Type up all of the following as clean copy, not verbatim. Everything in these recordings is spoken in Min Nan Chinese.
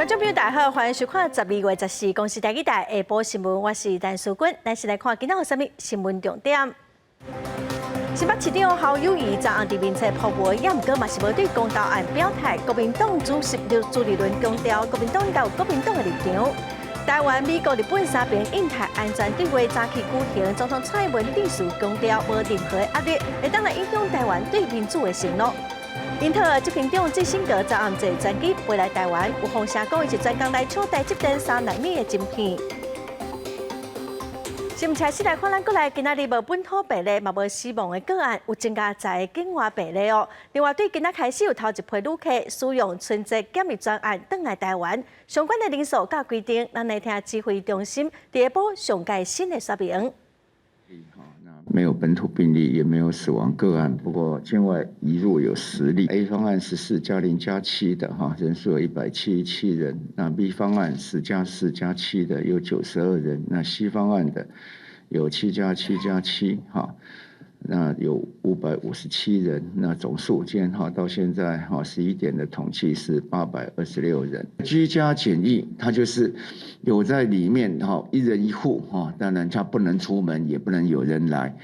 觀眾朋友大家好，歡迎收看12月14公視台語台下晡新聞，我是陳淑君。咱先來看今仔有啥物新聞重點。新北市長侯友宜昨暗佇面冊鋪文，也毋過嘛是無對公投案表態。國民黨主席朱立倫強調，國民黨應該有國民黨的立場。台灣、美國、日本三邊印太安全對話早起舉行，總統蔡英文致辭強調，無任何壓力會當來影響台灣對民主的承諾。英特爾執行長季辛格昨暗坐專機飛來台灣，有風聲講伊是專工來搶台積電3納米的晶片。新聞開始來看，咱國內今仔日無本土病例，嘛無死亡的個案，有增加十个境外病例哦。另外，對今仔開始有頭一批旅客使用春節檢疫專案轉來台灣，相關的人數佮規定，咱來聽指揮中心佇下晡上蓋新的說明。沒有本土病例，也沒有死亡個案。不過境外移入有10例。A 方案14加0加7的哈，人數有177人。那 B 方案10加4加7的有92人。那 C 方案的有7加7加7哈，那有557人。那總數今天哈到現在哈11點的統計是826人。居家檢疫，它就是有在裡面哈，一人一戶哈，當然他不能出門，也不能有人來。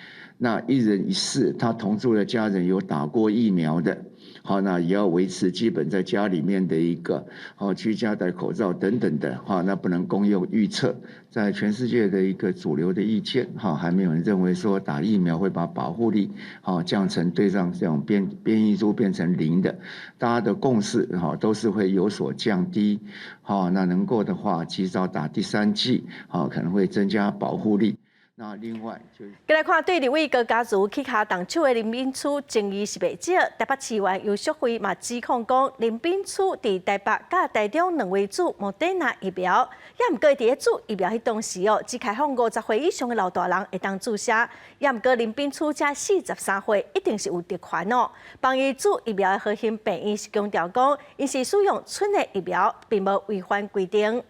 那一人一室，他同住的家人有打過疫苗的，好，那也要維持基本在家裡面的一個好居家戴口罩等等的，哈，那不能共用浴廁。在全世界的一個主流的意見，哈，還沒有人認為說打疫苗會把保護力，好降成對上這種變異株變成零的，大家的共識，哈，都是會有所降低，好，那能夠的話，及早打第三劑，好，可能會增加保護力。那另外就，過來看對立委高嘉瑜起跤動手的林秉樞爭議是袂少。台北市議員游淑慧嘛指控講，林秉樞佇台北佮台中兩位注莫德納疫苗，也毋過佇咧注疫苗彼當時哦，只開放50歲以上的老大人會當注射，也毋過林秉樞才43歲，一定是有特權哦。幫伊注疫苗的和興病院是強調講，𪜶是使用蠢的疫苗，並無違反規定。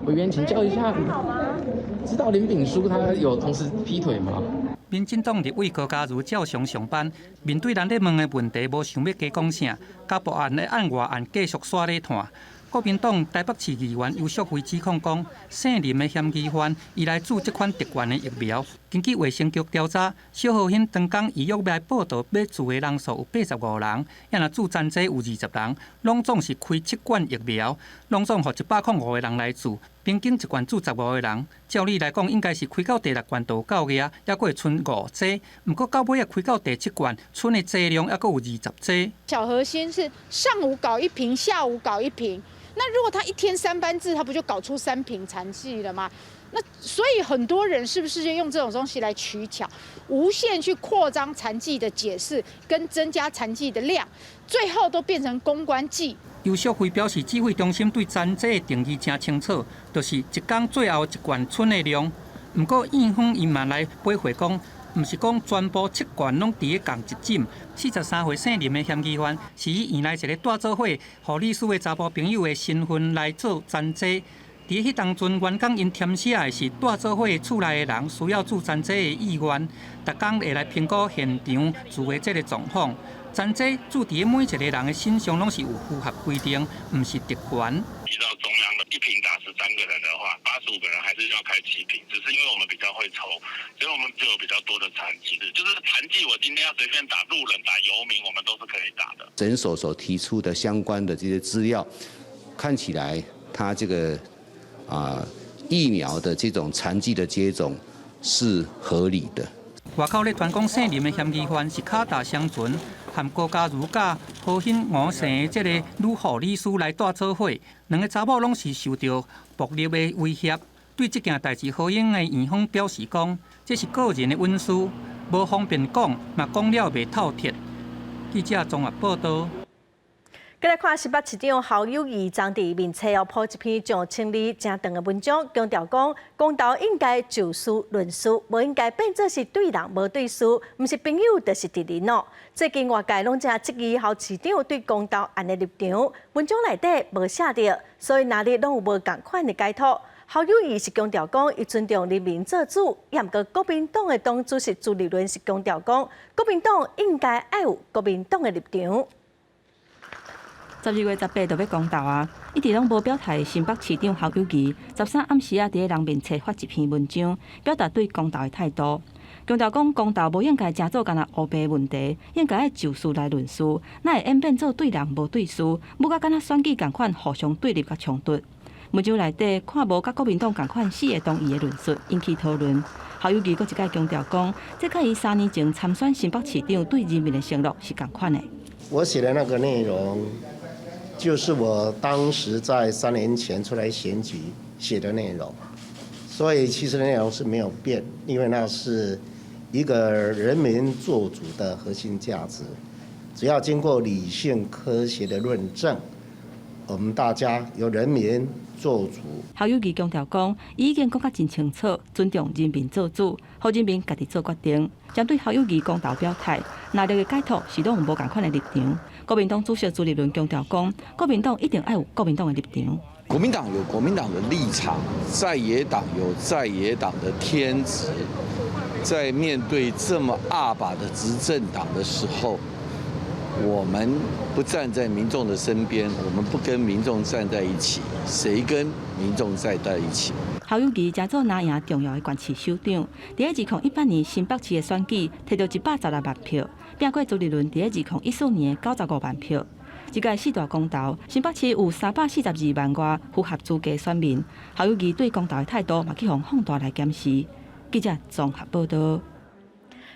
委員請教一下，知道林秉樞他有同時劈腿嗎？民進黨立委高嘉瑜照常上班，面對咱咧問的問題，無想欲加講啥，家暴案的案外案繼續煞咧拖。國民黨台北市議員游淑慧指控講，姓林的嫌疑犯伊來注這款特權的疫苗。根據衛生局調查，小和興當工預約來報到欲注的人數有85人，也若注殘劑有20人，攏總是開七管疫苗，攏總予105個人來注，平均一管注15個人。照理來講，應該是開到第六管就夠額，猶閣會賰5劑。毋過到尾仔開到第七管，賰的劑量猶閣有20劑。小核心是上午搞一瓶，下午搞一瓶。那如果他一天三班制，他不就搞出3瓶殘劑了嗎？那所以很多人是不是就用這種東西來取巧，無限去擴張殘劑的解釋，跟增加殘劑的量，最後都變成公關劑。游淑慧表示，指揮中心對殘劑的定義誠清楚，就是一工最後一管賰的量。毋過院方伊嘛來回回講，毋是講全部七管攏佇咧仝一針。43歲姓林的嫌疑犯是以院內一個蹛做伙護理師的查埔朋友的身份來做殘劑。佇彼當陣，員工𪜶填寫的是蹛做伙厝內的人需要注殘劑的意願，逐工會來評估現場注的這个狀況。殘劑注佇每一個人的身上，攏是有符合規定，毋是特權。依照中央的一瓶打13個人的話，85個人還是要開7瓶，只是因為我們比較會抽，所以我們就有比較多的殘劑。就是殘劑，我今天要隨便打路人、打遊民，我們都是可以打的。診所所提出的相關的這些資料，看起來他這個疫苗的這種殘劑的接種是合理的。外口咧傳講姓林的嫌疑犯是跤踏雙船，和高嘉瑜佮和興吳姓的這個女護理師來蹛做伙，兩个查某攏是受著暴力的威脅。對這件代誌，和興的院方表示講，這是個人的隱私，無方便講，嘛講了袂透徹。記者綜合報道。過來看新北市長侯友宜昨佇面冊哦，鋪一篇上千字誠長的文章，強調講公投應該就事論事，無應該變做是對人無對事，毋是朋友就是敵人哦。最近外界攏誠質疑侯市長對公投案的立場，文章內底無寫著，所以哪裡攏有無仝款的解讀。侯友宜是強調講，伊尊重人民做主，也毋過國民黨的黨主席朱立倫是強調講，國民黨應該愛有國民黨的立場。12月18就欲公投啊，一直攏無表態。新北市長侯友宜13暗時啊，佇咧人面冊發一篇文章，表達對公投的態度，強調講公投無應該成做干焦烏白問題，應該愛就事來論事，哪會演變做對人無對事，舞甲敢若選舉仝款互相對立佮衝突。文章內底看無佮國民黨仝款四个同意的論述引起討論。侯友宜閣一擺強調講，這佮伊3年前參選新北市長對人民的承諾是仝款的。我寫的那個內容，就是我當時在3年前出來選舉寫的內容，所以其實內容是沒有變，因為那是一個人民做主的核心價值，只要經過理性科學的論證，我們大家由人民做主。侯友宜強調講，伊已經講甲真清楚，尊重人民做主，予人民家己做決定。針對侯友宜公投表態，藍綠的解讀是攏有無仝款的立場。國民黨主席朱立倫強調講，國民黨一定愛有國民黨的立場。國民黨有國民黨的立場，在野黨有在野黨的天職。在面對這麼鴨霸的執政黨的時候，我們不站在民眾的身邊，我們不跟民眾站在一起，誰跟民眾站在一起？侯友宜成做藍營重要的縣市首長，佇2018年新北市的選舉，提著116萬票，拚過朱立倫佇2014年的95萬票。這屆四大公投，新北市有342萬外符合資格選民。侯友宜對公投的態度嘛，去予放大來檢視。記者綜合報道。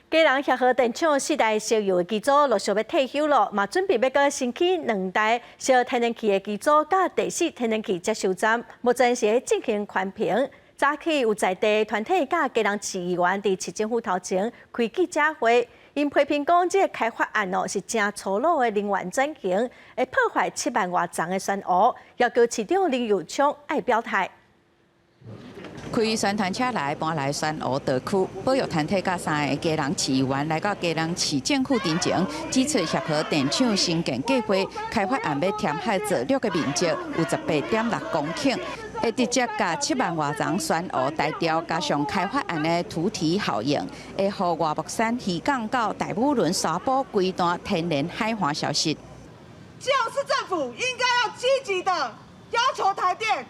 基隆協和電廠四台燒油的機組陸續欲退休囉，嘛準備欲閣新起兩台燒天然氣的機組，佮第四天然氣接收站，目前是咧進行環評。早起有在地團體佮基隆市議員佇市政府頭前開記者會，𪜶批評講這个開發案哦是誠粗魯的能源轉型，會破壞7萬外層的山屋，要求市長林右昌愛表態。開宣傳車來搬來宣湖地區，保育團體佮三个基隆市議員來到基隆市政府陣前，指出協和電廠興建計畫開發案欲填海造陸的面積有18.6公頃，會直接共7萬外層宣湖台掉，加上開發案的土體效應，會予外木山漁港到大武崙沙埔規段天然海岸消失。基隆市政府應該要積極的要求台電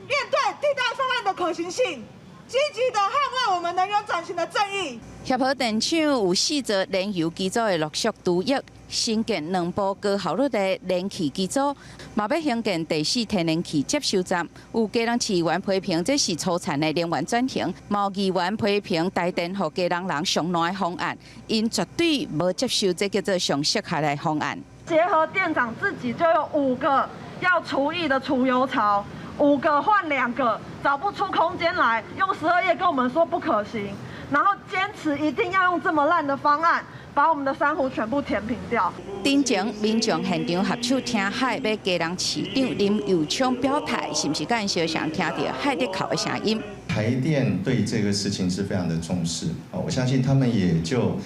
面對替代方案的可行性，積極的捍衛我們能源轉型的正義。協和電廠有四座燃油機組會陸續除役，新建兩部高效率的燃氣機組，嘛欲興建第四天然氣接收站。有基隆市議員批評這是粗殘的能源轉型，嘛有議員批評台電予基隆人上爛的方案，𪜶絕對無接受這叫做上適合的方案。協和電廠自己就有五個要除役的儲油槽。五個換兩個，找不出空間來，用12頁跟我們說不可行，然後堅持一定要用這麼爛的方案，把我們的珊瑚全部填平掉。頂前民眾現場合手聽海，欲基隆市長林右昌表態，是毋是敢相像聽著海竹哭的聲音？台電對這個事情是非常的重視，我相信他們也就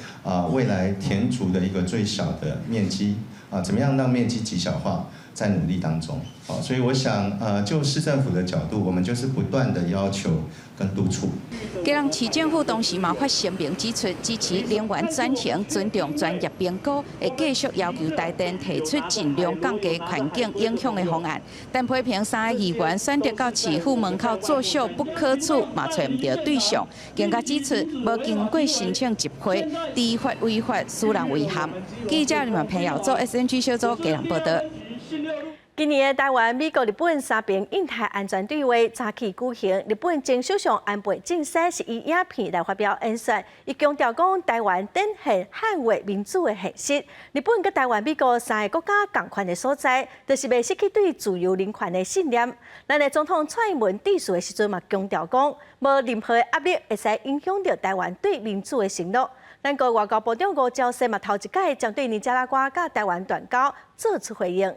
未來填築的一個最小的面積啊，怎麼樣讓面積極小化，在努力當中，所以我想，就市政府的角度，我們就是不斷的要求跟督促。基隆市政府當時嘛發聲明指出，支持能源轉型，尊重專業評估，會繼續要求台電提出盡量降低環境影響的方案。但批評三个議員選擇到市府門口作秀不可取，嘛揣毋著對象。更加指出，無經過申請集會，知法違法，使人遺憾。記者林朋友做 SNG 小組基隆報道。今年的台灣、美國、日本三邊印太安全對話早起舉行，日本前首相安倍晉三是以影片來發表演說，伊強調講台灣展現捍衛民主的現實。日本佮台灣、美國三个國家仝款的所在，就是袂失去對自由人權的信念。咱的總統蔡英文致辭的時陣嘛強調講，無任何壓力會使影響著台灣對民主的承諾。咱國外交部長吳釗燮嘛頭一擺針對尼加拉瓜佮台灣斷交做出回應。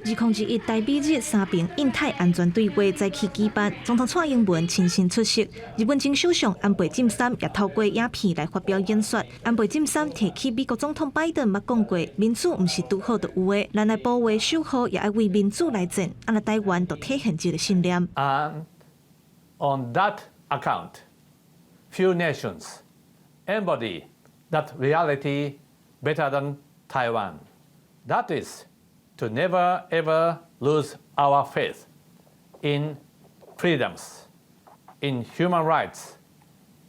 2021台美日三邊印太安全對話早起舉辦，總統蔡英文親身出席。日本前首相安倍晉三也透過影片來發表演說。安倍晉三提起美國總統拜登捌講過，民主毋是拄好就有的，咱愛保衛守護，也愛為民主來戰。按呢台灣就體現這个信念。 And on that account, few nations embody that reality better than Taiwan. That is to never ever lose our faith in freedoms, in human rights,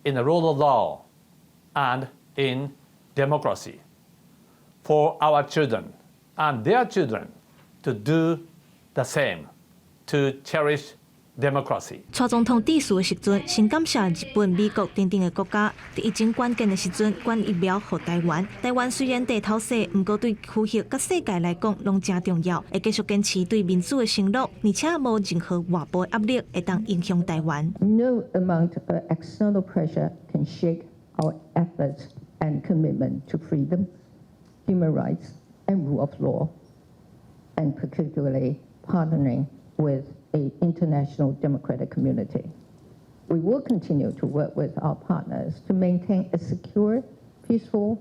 in the rule of law, and in democracy for our children and their children to do the same, to cherish democracy. 蔡總統致辭的時陣，先感謝日本、美國等等的國家，佇疫情關鍵的時陣，捐疫苗予台灣。台灣雖然地頭細，毋過對區域佮世界來講，攏誠重要。會繼續堅持對民主的承諾，而且無任何外部壓力會當影響台灣。 No amount of external pressure can shake our efforts and commitment to freedom, human rights, and rule of law, and particularly partnering with a international democratic community. We will continue to work with our partners to maintain a secure, peaceful,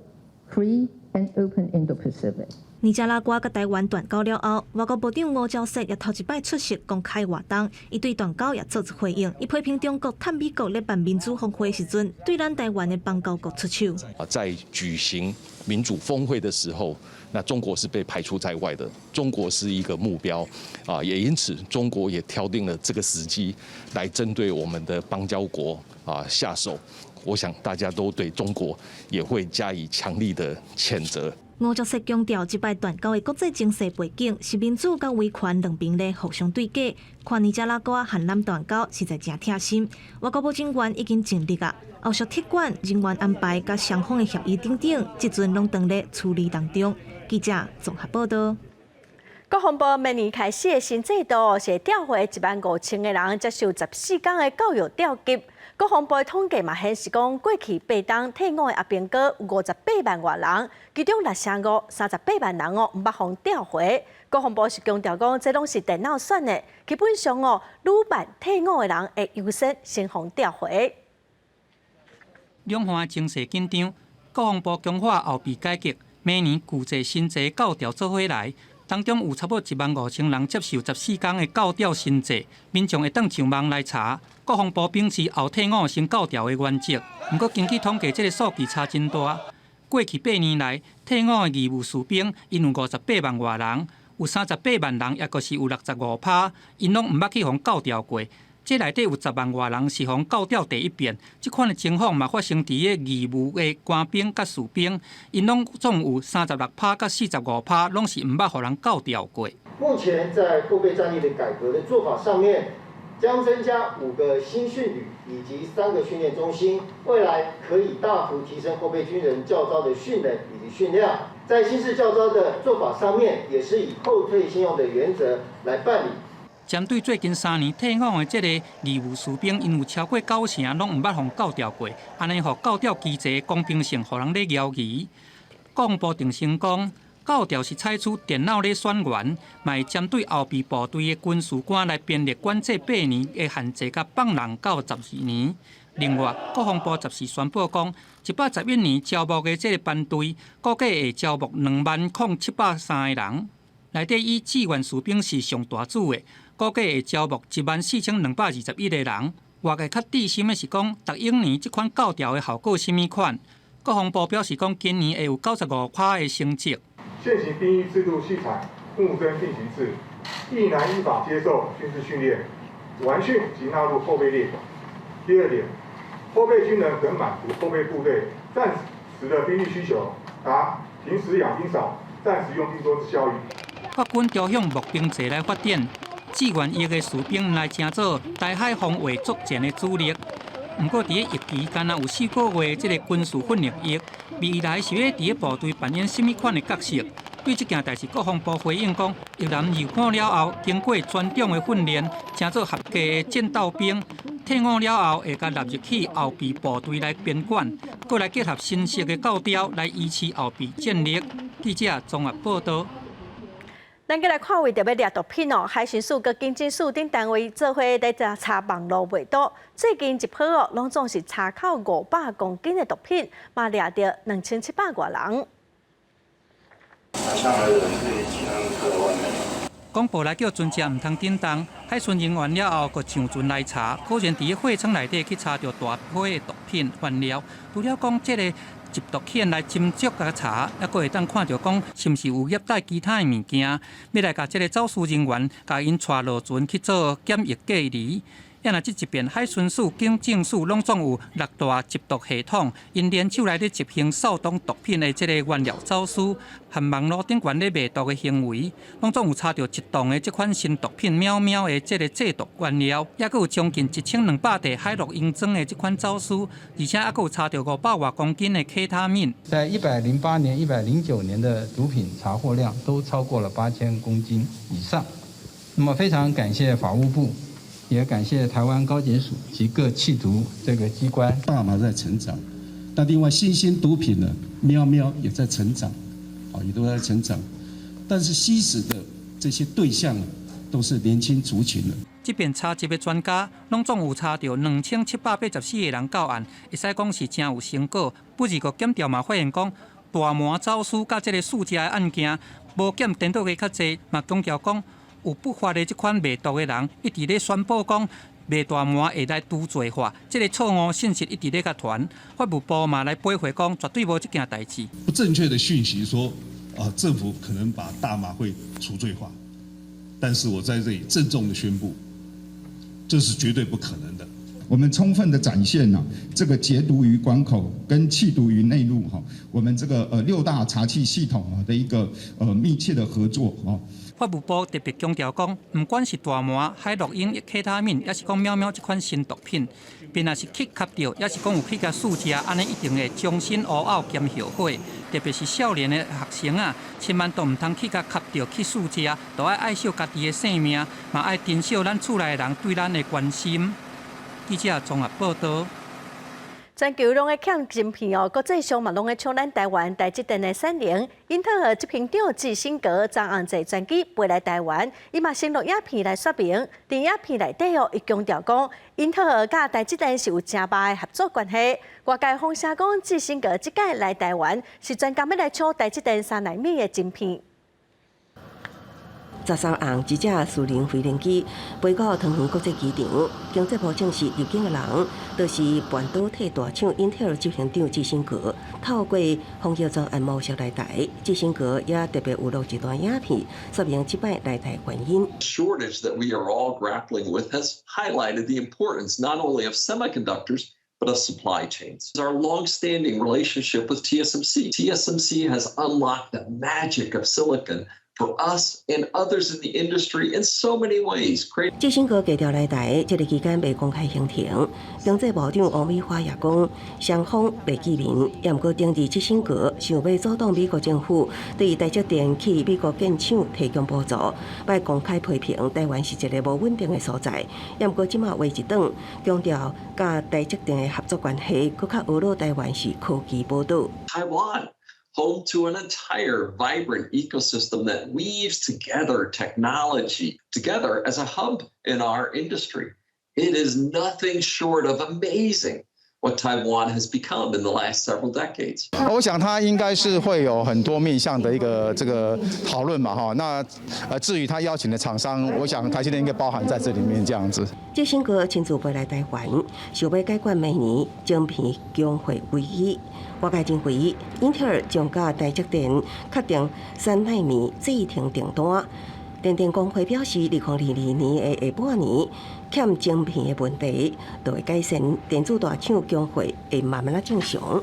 free, and open Indo-Pacific. 尼加拉瓜佮台灣斷交了後，外交部長吳釗燮也頭一擺出席公開活動，伊對斷交也做出回應。伊批評中國趁美國咧辦民主峰會時陣，對咱台灣的邦交國出手。啊，在舉行民主峰會的時候，那中國是被排除在外的，中國是一個目標啊，也因此中國也挑定了這個時機來針對我們的邦交國啊下手。我想大家都對中國也會加以強力的譴責。吳釗燮強調，這擺斷交的國際情勢背景是民主佮威權兩邊咧互相對決，看尼加拉瓜和咱斷交實在誠痛心。外交部人員已經盡力啊，後續撤館、人員安排佮雙方的協議等等，這陣攏當咧處理當中。記者綜合報道。國防部明年開始的新制度是調回1萬5千個人接受14天的教育調級。國防部的統計嘛顯示講，過去八冬退伍的阿兵哥有58萬外人，其中六成五38萬人哦，毋捌予調回。國防部是強調講，這攏是電腦算的，基本上哦，女辦退伍的人會優先先予調回。兩岸情勢緊張，國防部強化後備改革，明年舊制新制教調做伙來。當中有差不多1萬5千人接受14天的教調新制，民眾會當上網來查。國防部秉持後退伍先教調的原則，毋過根據統計，這个數據差真大。過去8年來，退伍的義務士兵𪜶有58萬外人，有38萬人，抑閣是有65%，𪜶攏毋捌去予教調過。這內底有10萬外人是予教調第一遍，這款的情況嘛發生佇个義務的官兵佮士兵，𪜶攏總有36%佮45%，攏是毋捌予人教調過。目前在後備戰力的改革的做法上面，將增加5個新訓旅以及3個訓練中心，未來可以大幅提升後備軍人教召的訓能以及訓量。在新式教召的做法上面，也是以後退先用的原則來辦理。針對最近3年退伍的這个義務士兵，𪜶有超過九成攏毋捌予教調過，按呢予教調機制公平性，予人咧猶疑。國防部澄清講，教調是採取電腦咧選員，嘛會針對後備部隊的軍事官來編列管制八年的限制，佮放人到12年。另外，國防部十四宣布講，111年招募的這个班隊，估計會招募20,703個人，內底以志願士兵是上大組的。估計會招募14,221個人。外界較關心的是講，逐永年這款教調的效果啥物款？國防部表示講，今年會有95%的成績。現行兵役制度系採募徵進行制，役男依法接受軍事訓練，完訓即納入後備列管。第二點，後備軍人可滿足後備部隊戰時的兵力需求，達平時養兵少、戰時用兵多之效益。國軍朝向募兵制來發展。志願役的士兵來成做台海防衛作戰的主力。毋過，佇咧役期敢若有4個月，這个軍事訓練役，未來是欲佇咧部隊扮演啥物款的角色？對這件代誌，國防部回應講，役男入伍了後，經過專長的訓練，成做合格的戰鬥兵。退伍了後，會共納入去後備部隊來編管，閣來結合新式的教調來維持後備戰力。記者綜合報道。咱閣來看，為著欲掠毒品哦，海巡署佮警政署等單位做伙佇查網路賣毒。最近一波哦，攏總是查扣500公斤的毒品，嘛掠著2700外人。廣播來叫船隻毋通振動，海巡人員了後，閣上船來查，果然佇貨艙內底去查著大批的毒品原料。除了講這个集毒片來斟酌共查，猶閣會當看著講是毋是有挹帶其他的物件，欲來共這个走私人員共𪜶帶落船去做檢疫隔離。啊若這一遍海巡署、警政署攏總有六大緝毒系統，𪜶聯手來咧執行掃蕩毒品的這个原料走私和網路頂懸咧賣毒的行為，攏總有查著一棟的這款新毒品喵喵的這个製毒原料，猶閣有將近1200塊海洛因裝的這款走私，而且猶閣有查著500外公斤的 K 他命。在108年、109年的毒品查獲量都超過了8000公斤以上。那麼非常感謝法務部。也感謝台灣高檢署及各緝毒這個機關。大麻在成長，那另外新興毒品呢，喵喵也在成長，啊，也都在成長，但是吸食的這些對象都是年輕族群的。這遍查緝的專家，攏總有查著2784個人到案，會使講是誠有成果。不過檢調嘛發現講，大麻走私佮這个試食的案件，無檢顛倒的較濟，嘛強調講，有不法的這款賣毒的人，一直咧宣布講賣大麻會來除罪化，這个錯誤信息一直咧共傳。法務部嘛來駁回講，絕對無這件代誌。不正確的訊息說，啊，政府可能把大麻會除罪化，但是我在這裡鄭重的宣布，這是絕對不可能的。我們充分的展現了這個截毒於關口跟緝毒於內陸哈，我們這個六大查緝系統啊的一個密切的合作啊。法務部特別強調講，毋管是大麻、海洛因、K 他命，抑是講喵喵這款新毒品，便若是去吸著，抑是講有去共試食，按呢一定會終身烏惲兼後悔。特別是少年的學生啊，千萬都毋通去共吸著去試食，都愛愛惜家己的性命，嘛愛珍惜咱厝內人對咱的關心。記者綜合報道。全球攏咧欠晶片哦，國際上嘛攏咧搶咱台灣台積電的產能。英特爾執行長智伸高昨暗坐專機飛來台灣，伊嘛先錄影片來說明。佇影片內底哦，伊強調講，英特爾佮台積電是有誠密的合作關係。外界風聲講，智伸高這擺來台灣是專工欲來搶台積電3納米的晶片。 13號，一隻私人飛行機飛到桃園國際機場，經濟部證實入境的人，就是半導體大廠英特爾執行長智伸高。透過防疫專案模式來台，智伸高也特別有錄一段影片，說明這擺來台原因。 Shortage that we are all grappling with has highlighted the importance not only of semiconductors but of supply chains. Our long-standing relationship with TSMC. TSMC has unlocked the magic of silicon for us and others in the industry in so many ways. 智伸高低調來台，這个期間未公開行程。經濟部長王美花也講，雙方未見面，也毋過頂日智伸高想欲阻擋美國政府對台積電去美國建廠提供補助，擺公開批評台灣是一个無穩定的所在。也毋過這馬話一轉，強調佮台積電的合作關係，閣較呵咾台灣是科技寶島。 Taiwan, home to an entire vibrant ecosystem that weaves together technology together as a hub in our industry. It is nothing short of amazing what Taiwan has become in the last several decades. 我想他應該是會有很多面向的一個這個討論嘛，哈。那至於他邀請的廠商，我想台積電應該包含在這裡面這樣子。智伸高親自飛來台灣，想欲解決明年晶片供貨危機。外界認為，英特爾將佮台積電確定3納米製程訂單。電電公會表示，2022年的下半年欠晶片的問題就會改善，電子大廠供貨會慢慢仔正常。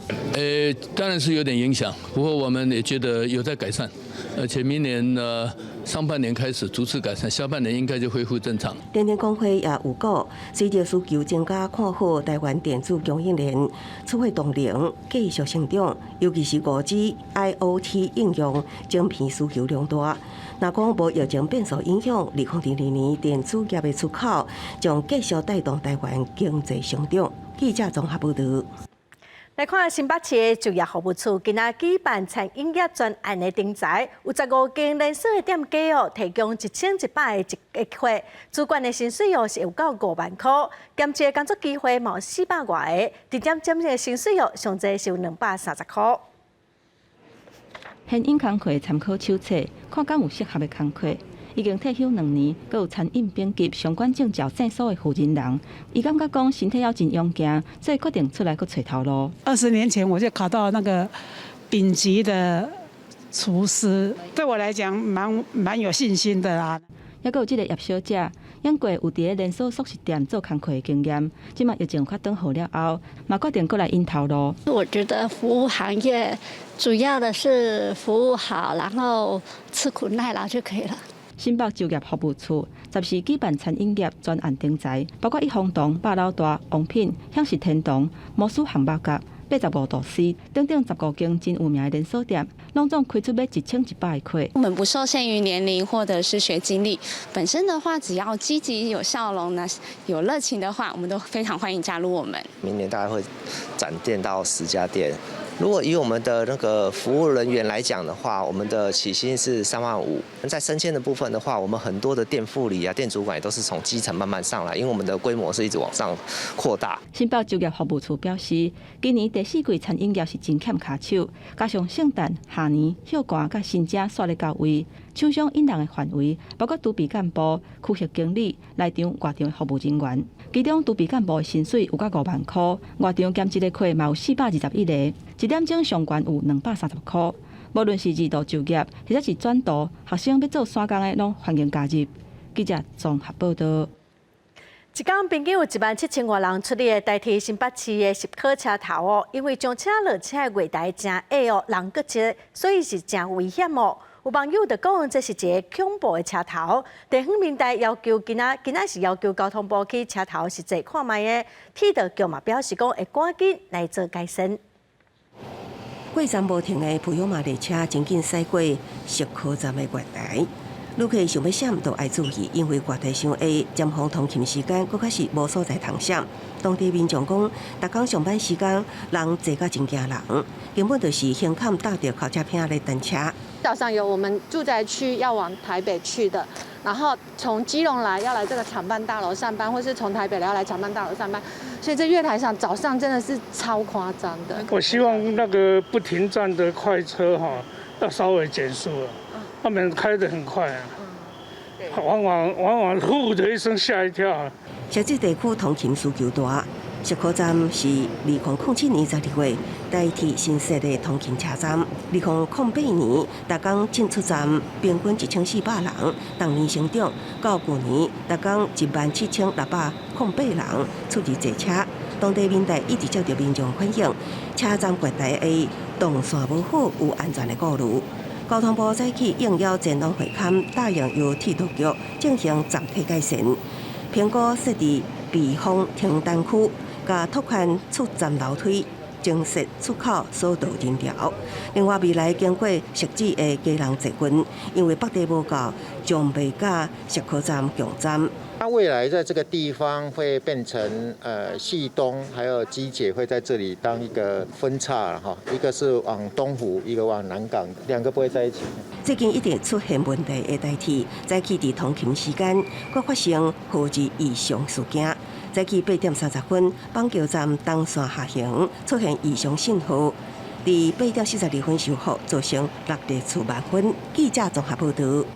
當然是有點影響，不過我們也覺得有在改善，而且明年呢上半年開始逐次改善，下半年應該就恢復正常。電電公會也預告，隨著需求增加，看好台灣電子供應鏈出貨動能繼續成長，尤其是5G、IoT 應用，晶片需求量大。若講無疫情變數影響，2022年電子業的出口將繼續帶動台灣經濟成長。記者綜合報導。來看新北市的就業服務處，今仔舉辦餐飲業專案的徵才，有15間連鎖的店家哦，提供1100个職缺，主管的薪水哦是有到5萬箍，兼職的工作機會嘛有400外个，直接兼職的薪水哦上濟是有230箍。現影工課參考手冊，看敢有適合的工課。已經退休2年，閣有餐飲丙級相關證照證書的負責人。伊感覺講身體猶真勇健，所以決定出來閣揣頭路。 20年前我就考到那個丙級的廚師，對我來講蠻有信心的啦。猶閣有這个葉小姐，養過有佇咧連鎖速食店做工課的經驗，這馬疫情較轉好了後，嘛決定閣來𪜶頭路。我覺得服務行業主要的是服務好，然後吃苦耐勞就可以了。新北就業服務處十四舉辦餐飲業專案徵才，包括一風堂、百老大、王品、享食天堂、魔術項目甲85度C 等等15間真有名的連鎖店，攏總開出欲1100个缺。我們不受限於年齡或者是學經歷，本身的話只要積極有笑容呢，有熱情的話，我們都非常歡迎加入我們。明年大概會展店到10家店。如果以我們的那個服務人員來講的話，我們的起薪是3萬5。在升遷的部分的話，我們很多的店副理啊、店主管也都是從基層慢慢上來，因為我們的規模是一直往上擴大。新北就業服務處表示，今年第四季餐飲業是真欠跤手，加上聖誕、跨年、歇寒佮薪資煞咧到位，廠商引人的範圍包括儲備幹部、區域經理、內場、外場的服務人員。其中儲備幹部的薪水有到5萬箍，外場兼職的客嘛有421個，一點鐘上懸有230箍。無論是二度就業，或者是轉度，學生欲做散工的，攏歡迎加入。記者綜合報導。一工平均有1萬7千外人出入台鐵新北市的十科車頭哦，因為上車落車的月台誠矮哦，人閣濟，所以是誠危險哦。有網友就講，這是一个恐怖的車頭。地方民代要求今仔今仔是要求交通部去車頭實際看覓的，鐵道局嘛表示講會趕緊來做改善。過站無停的普悠瑪列車真緊駛過石科站的月台，旅客想欲閃都愛注意，因為月台傷矮，尖峰通勤時間閣較是無所在通閃。當地民眾講，逐工上班時間人濟甲真驚人，根本就是胸坎搭著尻脊骿咧等車。早上有我們住宅區要往台北去的，然後從基隆來要來這個廠辦大樓上班，或是從台北來要來廠辦大樓上班，所以這月台上早上真的是超誇張的。我希望那個不停站的快車哈，要稍微減速了，他們開得很快啊，往往往往呼的一聲嚇一跳。汐止地區通勤需求大，石科站是2007年12月代替新設的通勤車站。2008年，逐工進出站平均1400人，逐年成長。到舊年，逐工1萬7608人出入坐車。當地民代一直接著民眾反映，車站月台的動線無好，有安全的顧慮。交通部早起應邀前往會勘，答應由鐵道局進行暫體改善，評估設置避風停單區，佮拓寬出站樓梯，增設出口疏導人潮。另外，未來經過汐止的基隆捷運，因為北地無夠，將袂佮石科站共站。那未來在這個地方會變成汐東還有機捷會在這裡當一個分叉哈，一個是往東湖，一個往南港，兩個不會在一起。最近一直出現問題的台鐵，早起佇通勤時間，閣發生號誌異常事件。早起8點30分，板橋站東線下行出現異常信號，佇8點42分修復，造成6列次慢分。記者綜合報導。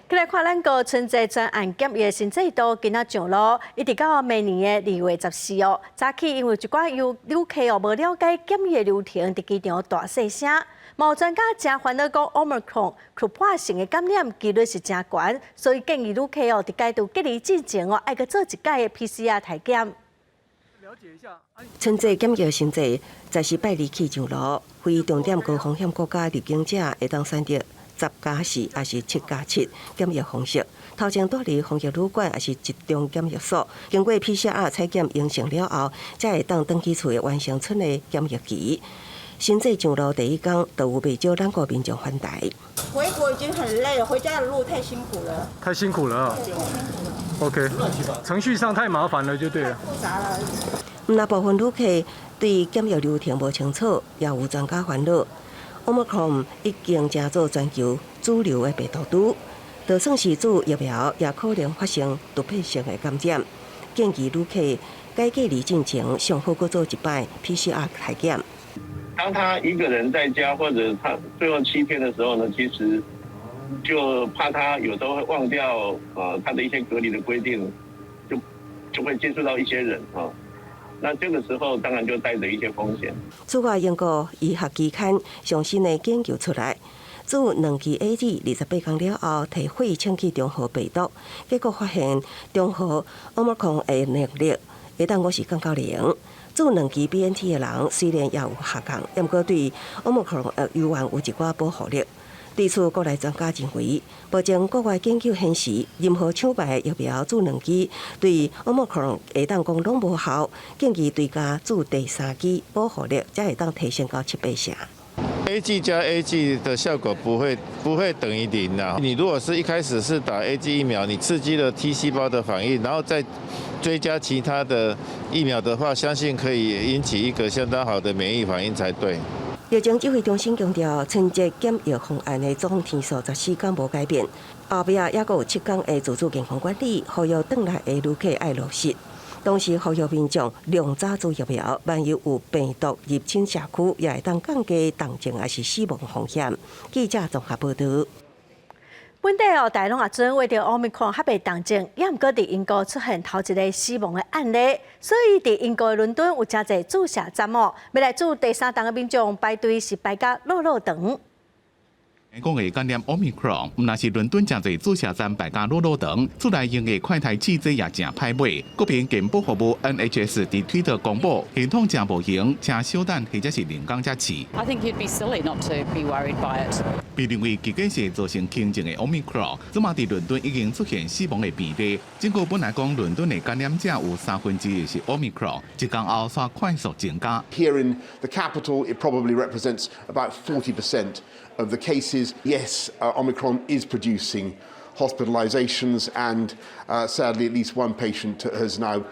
來看咱國春節專案檢疫新制度，今仔上路，一直到明年的2月14哦。早起因為一寡遊旅客哦無了解檢疫流程，佇機場大細聲。嘛有專家誠煩惱講，Omicron 突破性的感染幾率是誠懸，所以建議旅客哦，佇解除隔離之前哦，愛閣做一擺的 PCR 篩檢。春節檢疫新制，十四拜二起上路，非重點高風險國家入境者會當選擇10+4，抑是7+7檢疫方式。頭前蹛佇防疫旅館，抑是集中檢疫所，經過 PCR 採檢陽性了後，才會當轉去厝內完成春的檢疫期。新制上路第一工，就有袂少咱國民眾反台。回國已經很累了，回家的路太辛苦了。太辛苦了啊。OK，程序上太麻煩了，就對了。複雜了。毋但部分旅客對檢疫流程無清楚，也有專家煩惱。Omicron 已經成做全球主流的病毒株，就算是注疫苗，也可能發生突變性的感染。建議旅客該隔離進前，上好閣做一擺 PCR 篩檢。當他一個人在家，或者他最後7天的時候呢，其實就怕他有時候會忘掉他的一些隔離的規定，就會接觸到一些人啊。那這個時候當然就帶着一些風險。此外，英國醫學期刊上新的研究出來，注兩劑 AZ 28天了後，提血清去中和病毒，結果發現中和 Omicron 的能力會當閣是降到零。注兩劑 BNT 的人雖然也有下降，毋過對 Omicron 猶原有一寡保護力。對此，國內專家認為，目前國外研究顯示，任何廠牌疫苗注兩劑對 Omicron 會當講攏無效，建議追加注第三劑，保護力才會當提升到七八成。 AZ 加 AZ 的效果不會等於零啊！你如果是一開始是打 AZ 疫苗，你刺激了 T 細胞的反應，然後再追加其他的疫苗的話，相信可以引起一個相當好的免疫反應才對。疫情指揮中心強調，春節檢疫方案的總天數14天無改變，後壁猶閣有7天的自主健康管理，呼籲轉來的旅客愛落實。同時呼籲民眾量早注疫苗，萬一有病毒入侵社區，也會當降低重症抑是死亡風險。記者綜合報道。本地哦，大攏也準為著奧密克戎較袂重症，也毋過佇英國出現頭一个死亡的案例，所以佇英國的倫敦有誠濟注射站哦，欲來注第三針的民眾排隊是排甲落落長。講會感染 Omicron，毋但是倫敦誠濟注射站排甲落落長，厝內用的快篩試劑也誠歹買。國民健保服務 NHS 佇推特公布，系統誠無閒，請小等或者是人工才試。 I think you'd be silly not to be worried by it. 被認為結果是造成輕症的 Omicron，這馬佇倫敦已經出現死亡的病例。政府本來講倫敦的感染者有三分之一是 Omicron，一工後煞快速增加。 Here in the capital, it probably represents about 40% of the cases. Yes, Omicron is producing hospitalizations, and sadly, at least one patient has now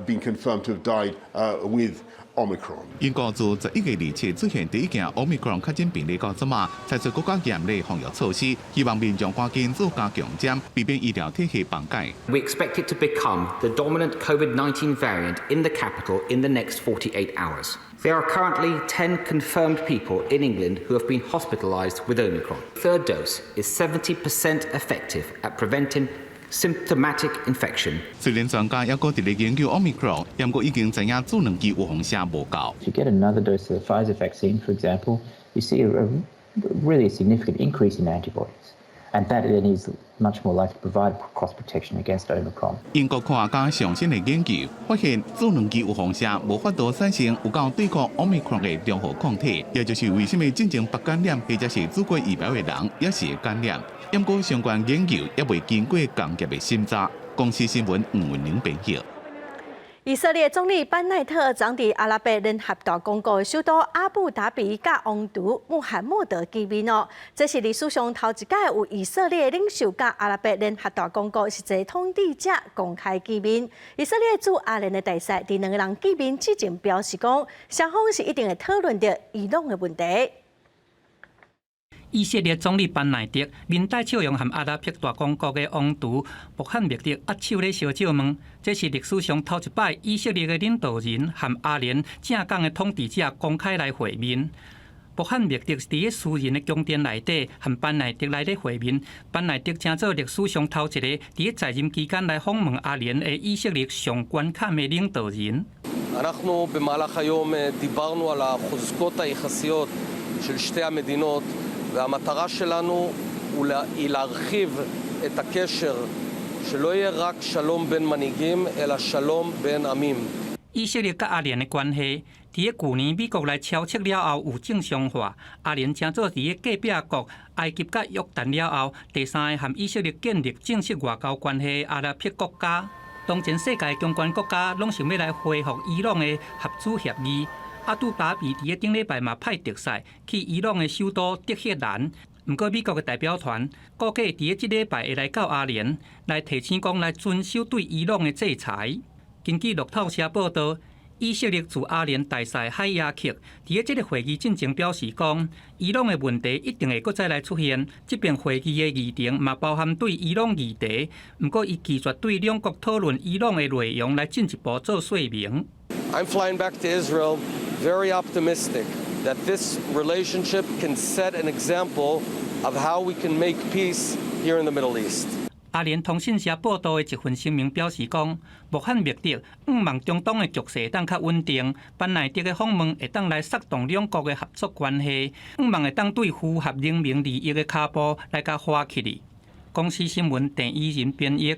been confirmed to have died with Omicron. 英國自11月27出現第一件 Omicron 確診病例到這馬，採取閣較嚴厲防疫措施，希望民眾趕緊做加強針，避免醫療體系崩解。 We expect it to become the dominant COVID-19 variant in the capital in the next 48 hours. There are currently 10 confirmed people in England who have been hospitalised with Omicron. Third dose is 70% effective at preventing symptomatic infection. 雖然專家猶閣佇咧研究 Omicron，毋過已經知影注兩劑預防射無夠。 If you get another dose of the Pfizer vaccine, for example, you see a really significant increase in antibodies. And that then is much more likely to provide cross protection against Omicron. 英國科學家上新的研究發現，注兩劑預防射無法度產生有夠對抗 Omicron 的中和抗體，也就是為啥物進前捌感染或者是注過疫苗的人也是會感染。毋過相關研究猶未經過工業的審查。公視新聞吳文玲編譯。以色列總理班奈特昨佇阿拉伯聯合大公國首都阿布達比佮王儲穆罕默德見面哦。這是歷史上頭一擺有以色列領袖佮阿拉伯聯合大公國實際統治者公開見面。以色列駐阿聯的大使佇兩个人見面之前表示講，雙方是一定會討論著伊朗的問題。以色列總理班奈特面帶笑容和阿拉伯大公國的王儲穆罕默德握手咧相借問，這是歷史上頭一擺以色列的領導人和阿聯正港的統治者公開來會面。穆罕默德佇咧私人的宮殿內底和班奈特來咧會面，班奈特成做歷史上頭一个佇咧在任期間來訪問阿聯的以色列上懸坎的領導人。 אנחנו במהלך היום דיברנו על החוזקות היחסיות של שתי המדינות והמטרה שלנו היא להרחיב את הקשר שלא יהיה רק שלום בין מנהיגים אלא שלום בין עמים. 以色列佮阿聯的關係，佇咧舊年美國來超斥了後有正常化，阿聯成做佇咧隔壁國埃及佮約旦了後，第三个和以色列建立正式外交關係的阿拉伯國家。當前世界相關國家攏想欲來恢復伊朗的核子協議。阿布達比佇咧頂禮拜嘛派特使去伊朗的首都德黑蘭，毋過美國的代表團估計佇咧這禮拜會來到阿聯，來提醒講來遵守對伊朗的制裁。根據路透社報道，以色列駐阿聯大使海雅克佇咧這个會議進前表示講，伊朗的問題一定會閣再來出現。這遍會議的議程嘛包含對伊朗議題，毋過伊拒絕對兩國討論伊朗的內容來進一步做說明。 I'm flying back to Israel very optimistic that this relationship can set an example of how we can make peace here in the Middle East. 阿聯通訊社報道的一份聲明表示講，穆罕默德向望中東的局勢會當較穩定，班奈德的訪問會當來策動兩國的合作關係，向望會當對符合人民利益的跤步來共發起來。公視新聞鄭伊仁編譯。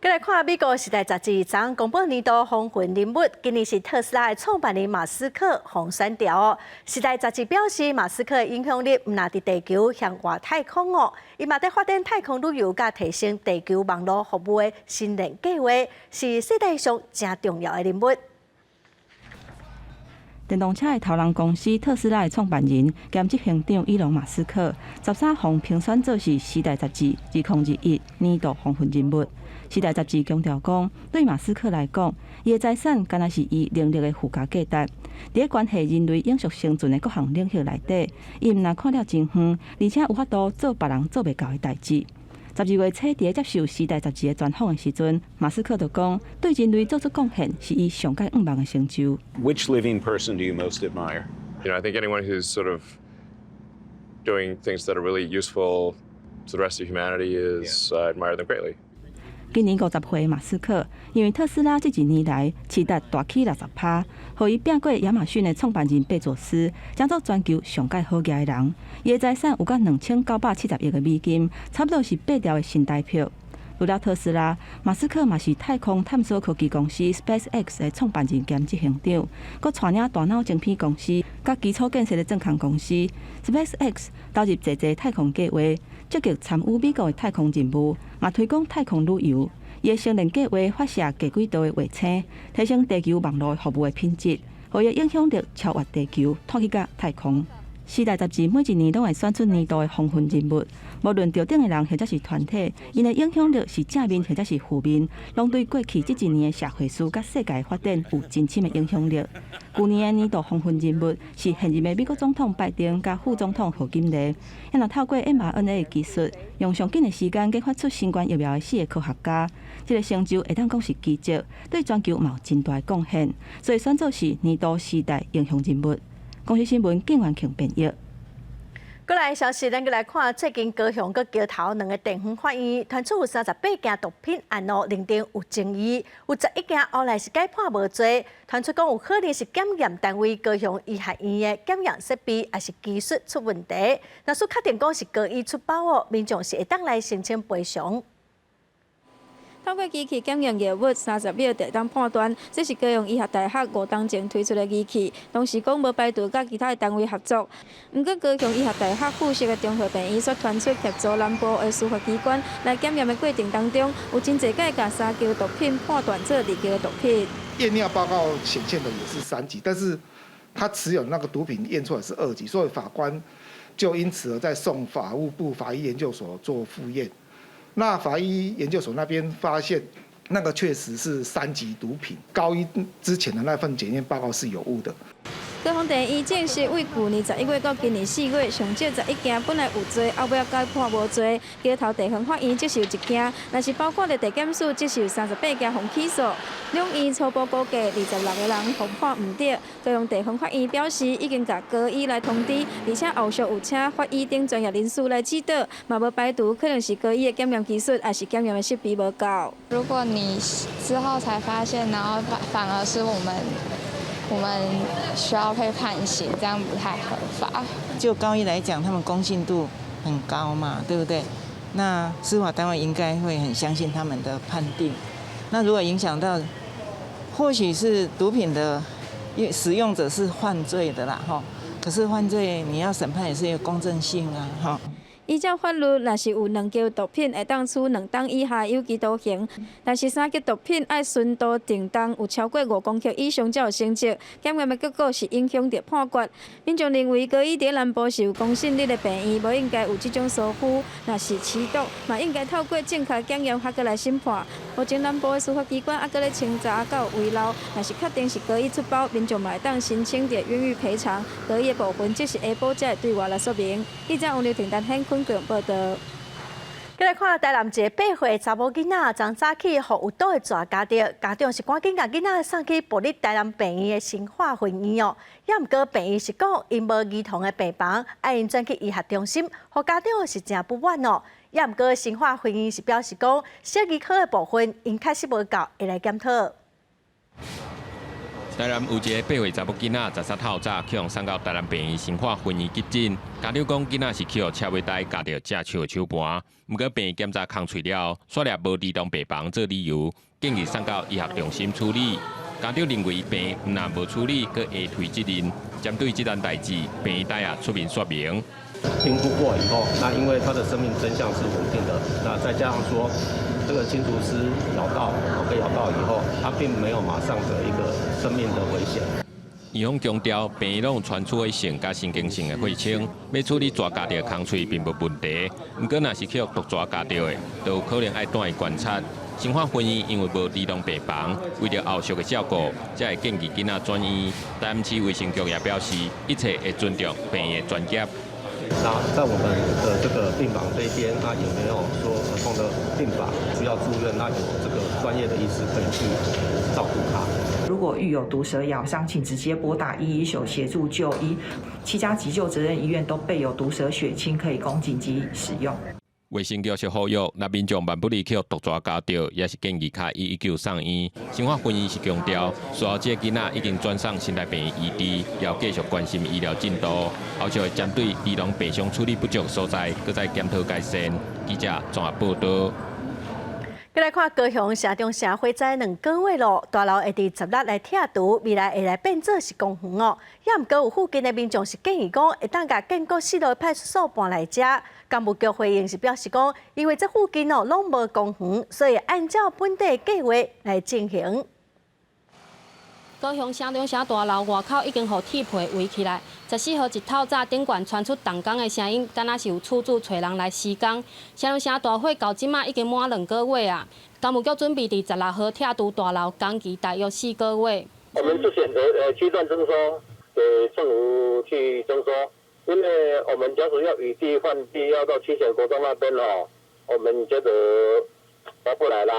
閣來看美國時代雜誌昨昏公布年度風雲人物，今年是特斯拉的創辦人馬斯克予選著。時代雜誌表示，馬斯克的影響力毋但佇地球向外太空哦，伊嘛佇發展太空旅遊佮提升地球網路服務的星鏈計劃，是世界上誠重要的人物。電動車的頭人公司特斯拉的創辦人兼執行長伊隆馬斯克，13予評選做是時代雜誌2021年度風雲人物。時代雜誌強調講，對馬斯克來講，伊的財產敢若是伊能力的附加價值。佇關係人類永續生存的各項領域內底，伊毋但看了真遠，而且有法度做別人做袂到的代誌。12月初，佇接受《時代》雜誌的專訪的時陣，馬斯克就講，對人類做出貢獻是伊上蓋向望的成就。 Which living person do you most admire? I think anyone who's sort of doing things that are really useful to the rest of humanity is, I admire them greatly. 今年50歲的馬斯克，因為特斯拉這一年來市值大起60%，予伊拚過亞馬遜的創辦人貝佐斯，成做全球上蓋好額的人。伊的財產有甲2970億的美金，差不多是八兆的新台票。除了特斯拉，馬斯克嘛是太空探索科技公司 SpaceX 的創辦人兼執行長，閣帶領大腦晶片公司、佮基礎建設的鑽礦公司 SpaceX 投入濟濟太空計劃，積極參與美國的太空任務，嘛推廣太空旅遊。伊的星鏈計劃發射低軌道的衛星，提升地球網路服務的品質，予伊影響力超越地球，拖去到太空。時代雜誌每一年攏會選出年度的風雲人物，無論特定的人或者是團體，𪜶的影響力是正面或者是負面，攏對過去這一年的社會事佮世界發展有真深的影響力。舊年的年度風雲人物是現任的美國總統拜登佮副總統賀錦麗，𪜶若透過 mRNA 的技術，用上緊的時間研發出新冠疫苗的四个科學家，這个成就會當講是奇蹟，對全球嘛有真大的貢獻，所以選做是年度時代英雄人物。公視新聞景元慶編譯。過來消息，咱閣來看最近高雄佮橋頭兩个地方法院傳出有38件毒品案哦，認定有爭議，有11件後來是改判無罪。傳出講有可能是檢驗單位高雄醫學院的檢驗設備抑是技術出問題。若是確定講是高醫出包哦，民眾是會當來申請賠償。透過機器檢驗藥物，30秒就會當判斷。這是高雄醫學大學5冬前推出的儀器，當時講無排除佮其他的單位合作。毋過高雄醫學大學附設的綜合病院所傳出協助南部的司法機關來檢驗的過程當中，有真濟擺共三級毒品判斷做二級的毒品。驗尿報告顯現的也是3級，但是他持有那個毒品驗出來是2級，所以法官就因此而再送法務部法醫研究所做複驗。那法醫研究所那邊發現，那個確實是3級毒品，高醫之前的那份檢驗報告是有誤的。高雄地院證實，對舊年11月到今年4月，上少11件本來有罪，後尾改判無罪。橋頭地方法院則是有1件，若是包括著地檢署，則是有38件予起訴。兩院初步估計26個人予判毋著。高雄地方法院表示，已經共高醫來通知，而且後續有請法醫等專業人士來指導，嘛無排除可能是高醫的檢驗技術，抑是檢驗的設備無夠。如果你之後才發現，然後反而是我們需要被判刑，這樣不太合法。就高醫來講，他們公信度很高嘛，對不對？那司法單位應該會很相信他們的判定。那如果影響到，或許是毒品的使用者是犯罪的啦，哈。可是犯罪你要審判也是有公正性啊，哈。依照法律，若是有兩級毒品，會當處2冬以下有期徒刑；但是3級毒品愛純度定重有超過5公克以上才有成績。檢驗的結果是影響著判決。民眾認為高醫佇南部是有公信力的病院，無應該有這種疏忽。若是持毒，嘛應該透過正確檢驗，還閣來審判。目前南部的司法機關猶閣咧清查，閣有遺漏。若是確定是高醫出包，民眾嘛會當申請著冤獄賠償。高醫的部分，則是下晡才會對外來說明。記者王劉婷、陳顯坤報道。來看台南一个8歲查某囡仔，昨早起予有毒的蛇咬著，家長是趕緊共囡仔送去部立台南病院的新化分院哦。也毋過病院是講𪜶無兒童的病房，愛𪜶轉去醫學中心，予家長是誠不滿哦。也毋過新化分院是表示講，小兒科的部分𪜶確實無夠，會來檢討。台南有一个8歲查某囡仔，13透早去予送到台南病院新化分院急診。家長講囡仔是去予車尾帶咬著食樹的手盤，毋過病院檢查空喙了，煞掠無兒童病房做理由，建議送到醫學中心處理。家長認為病院毋但無處理，閣會推責任。針對這單代誌，病院代也出面說明。評估過以後，那因為他的生命徵象是穩定的，那再加上說，這個青竹絲咬到，被咬到以後，他並沒有馬上的一個生命的危險。院方強調，病院攏有穿刺性佮神經性的血清，欲處理蛇咬著空喙並無問題。毋過，若是去予毒蛇咬著的，就有可能愛轉去觀察。新化分院因為無兒童病房，為著後續的照顧，才會建議囡仔轉院。台南市衛生局也表示，一切會尊重病院的專業。那在我們的這個病房這邊，那也沒有說兒童的病房需要住院，那有這個專業的醫師可以去照顧他。如果遇有毒蛇咬傷，請直接撥打119協助就醫。七家急救責任醫院都備有毒蛇血清，可以供緊急使用。衛生局是呼籲，若民眾萬不利去予毒蛇咬著，也是建議敲119送院。新化分院是強調，術後這个囡仔已經轉送新台病院醫治，要繼續關心醫療進度。後續會針對兒童病床處理不足所在，閣再檢討改善。記者綜合報導。閣來看高雄城中城火災2個月咯，大樓會佇10日來拆除，未來會來變做是公園哦。也毋過有附近的民眾是建議講，會當共建國四路的派出所搬來遮。工務局回應是表示講，因為這附近哦攏無公園，所以按照本地計劃來進行。高雄城中城大樓外口已經予鐵皮圍起來。14號一透早，頂懸傳出動工的聲音，敢若是有厝主揣人來施工。城中城大火到這馬已經滿2個月啊！工務局準備佇16號拆除大樓，工期大約4個月。我們是選擇區段徵收，給政府去徵收，因為我們假使要以地換地，要到七賢國中那邊哦，我們覺得划不來啦。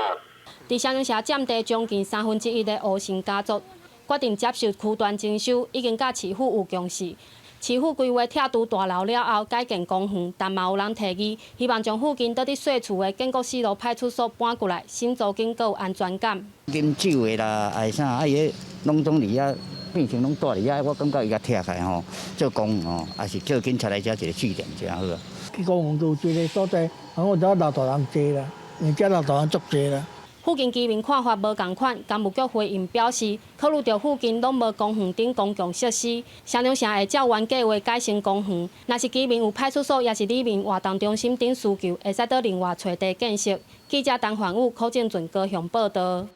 佇城中城佔地將近1/3的吳姓家族，決定接受區段徵收，已經佮市府有共識。市府規劃拆除大樓了後改建公園，但嘛有人提議，希望將附近佇咧稅厝的建國四路派出所搬過來，省租金閣有安全感。啉酒的啦，愛啥啊？伊攏總佇遐變成攏蹛佇遐，我感覺伊共拆開吼，做公園吼，抑是叫警察來遮一個據點，誠好啊。去公園就有一个所在，我遮老大人濟啦，因為遮老大人足濟啦。附近居民看法無仝款，工務局回應表示，考慮著附近攏無公園等公共設施，城中城會照原計劃改成公園。若是居民有派出所，抑是里民活動中心等需求，會使閣另外揣地建設。記者陳焕武、柯正俊高雄報導。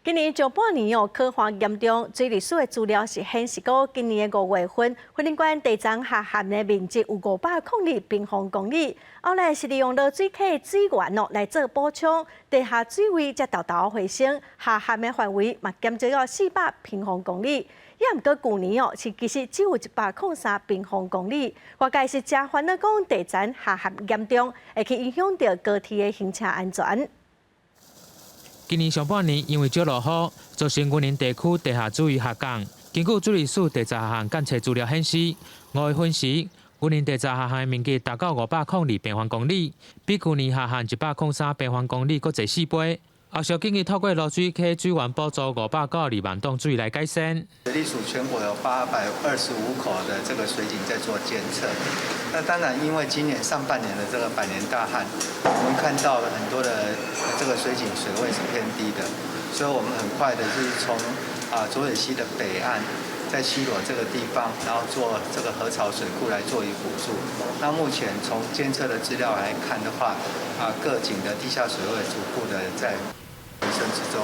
今年上半年哦，乾旱嚴重，水利署的資料是顯示講，今年的5月份，雲林縣地層下陷的面積有502平方公里。後來是利用濁水溪水源哦來做補充，地下水位才沓沓回升，下陷的範圍嘛減少了400平方公里。也毋過舊年哦，是其實只有103平方公里。外界是誠煩惱講地層下陷嚴重，會去影響著高鐵的行車安全。今年上半年因為少落雨，造成雲林地區地下水位下降。根據水利署地層下陷監測資料顯示，5月份時，雲林地層下陷的面積達到502平方公里，比舊年下陷103平方公里閣濟4倍。後續建議透過濁水溪水源補助592萬噸水來改善。水利署全國有825口的這個水井在做監測。那當然，因為今年上半年的這個百年大旱，我們看到了很多的這個水井水位是偏低的，所以我們很快的就是從濁水溪的北岸，在西螺這個地方，然後做這個河槽水庫來做一補助。那目前從監測的資料來看的話，各井的地下水位逐步的在回升之中。